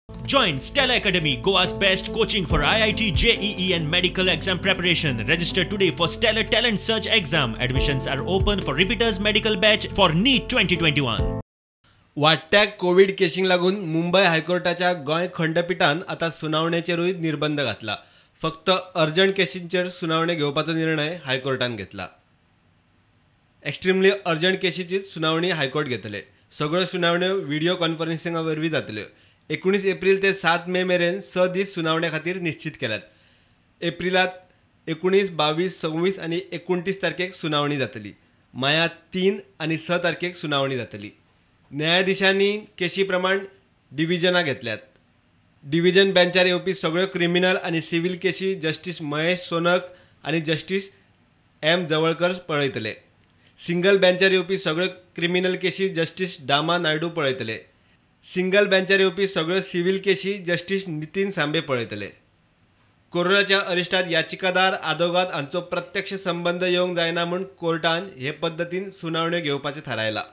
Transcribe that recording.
Join Stella Academy, Goa's best coaching for IIT, JEE and medical exam preparation. Register today for Stellar Talent Search exam. Admissions are open for repeaters medical batch for NEET 2021. वाडट्या Covid केशींक लागून मुंबय हायकोर्टाच्या गोंय खंडपिठान आतां सुनावणेचेरूय निर्बंध घातला. फक्त urgent केशींचेर सुनावणी घेवपाचो निर्णय हायकोर्टान घेतला. एक्स्ट्रीमली अर्जंट केशीचीच सुनावणी हायकोर्ट घेतले. सगळ्यो सुनावण्यो व्हिडियो कॉन्फरन्सिंगा वरवीं जातल्यो. 19 एप्रील ते 7 मे मेरेन 6 दीस सुनावणे खातीर निश्चीत केल्यात. एप्रिलांत 19, 22, 26 आनी 29 तारखेक सुनावणी जातली. माया 3 आनी 6 तारखेक सुनावणी जातली. न्यायाधिशांनी केशी प्रमाण डिव्हिजनां घेतल्यात. डिव्हिजन बेंचार येवपी सगळ्यो क्रिमिनल आनी सिव्हील केशी जस्टीस महेश सोनक आनी जस्टीस एम जवळकर पळयतले. सिंगल बेंचार येवपी सगळ्यो क्रिमिनल केशी जस्टीस डामा नायडू पळयतले. सिंगल बेंचार येवपी सगळ्यो सिव्हील केशी जस्टीस नितीन सांबे पळयतले. कोरोनाच्या अरिश्टात याचिकादार आदोगाद हांचो प्रत्यक्ष संबंद येवंक जायना म्हूण कोर्टान हे पद्दतीन सुनावण्यो घेवपाचें थारायलां.